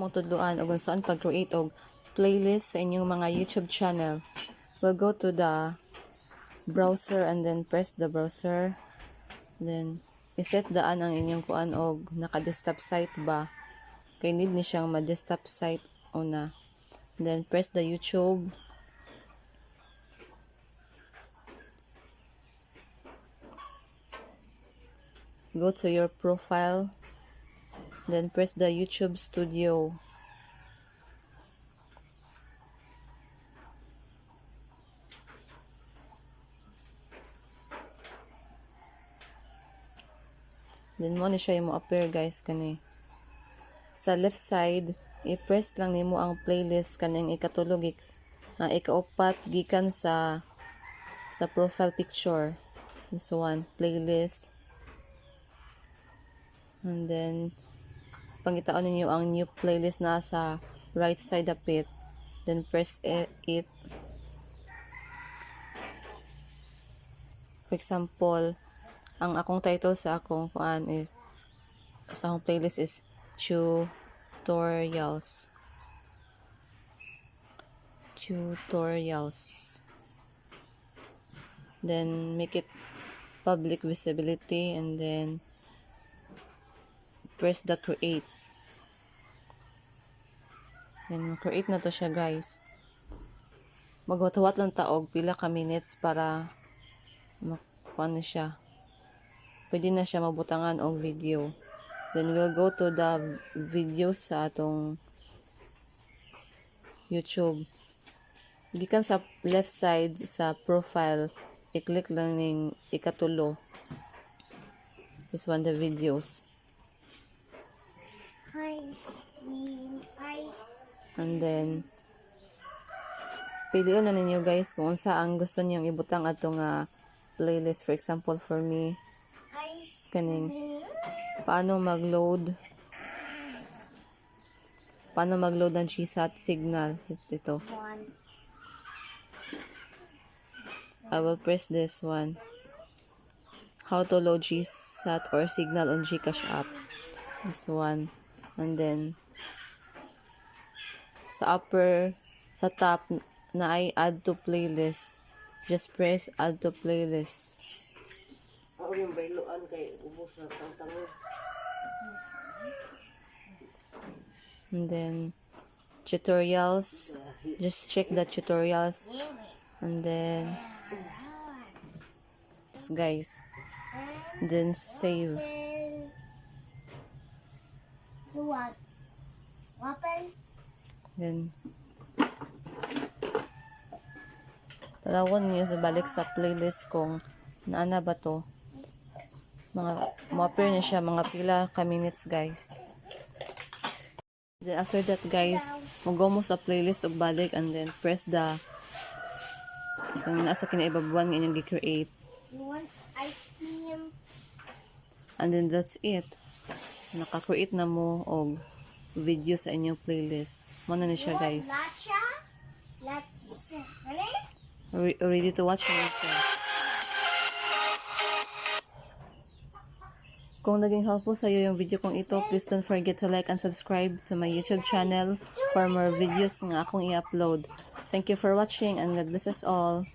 Mo tudloan og unsaon pag-create og playlist sa inyong mga YouTube channel. We'll go to the browser and then press the browser. Then iset daan ang inyong kuan og naka-desktop site ba. Kay need ni siyang ma-desktop site una. Then press the YouTube. Go to your profile. Then press the YouTube Studio. Then mo ni siya mo appear, guys, kani. Sa left side, i-press lang nimo ang playlist kaning ikatulo ikaupat gikan sa profile picture. This one, playlist. And then pangitaon ninyo ang new playlist na sa right side dapit. Then press it. For example, ang akong title sa akong kuan is sa akong playlist is tutorials. Tutorials. Then make it public visibility and then press the create. Then create na to siya, guys. Magwat-wat lang ta og pila ka minutes para makuha na siya. Pwede na siya mabutangan og video. Then we'll go to the videos sa atong YouTube. Gikan sa left side sa profile, i-click lang ning ikatulo. This one, the videos. Ice cream, ice. And then pilion na ninyo, guys, kung unsa ang gusto niyong ibutang ato nga playlist. For example, for me, Ice kaning paano mag-load ng GSAT signal ito. One. I will press this one. How to load GSAT or signal on GCash app. This one. And then sa upper, sa top na ay add to playlist. Just press add to playlist. Ako yung bayloan kay ubos na tangtango. And then tutorials. Just check the tutorials. And then guys, then save. Then do what? Weapon? Then tanawon niyo sa balik sa playlist kung naana ba to. Mga mo-appear na siya mga pila ka minutes, guys. Then after that, guys, mo mo sa playlist og balik and then press the kung nasa kinaibabuan nga inyong gi-create. You want ice cream? And then that's it. Naka-create na mo og video sa inyong playlist. Mo na ni siya, You want guys. Matcha? Matcha. Ready? Ready to watch na siya. Kung naging helpful sa iyo yung video kong ito, please don't forget to like and subscribe to my YouTube channel for more videos nga akong i-upload. Thank you for watching and God bless us all.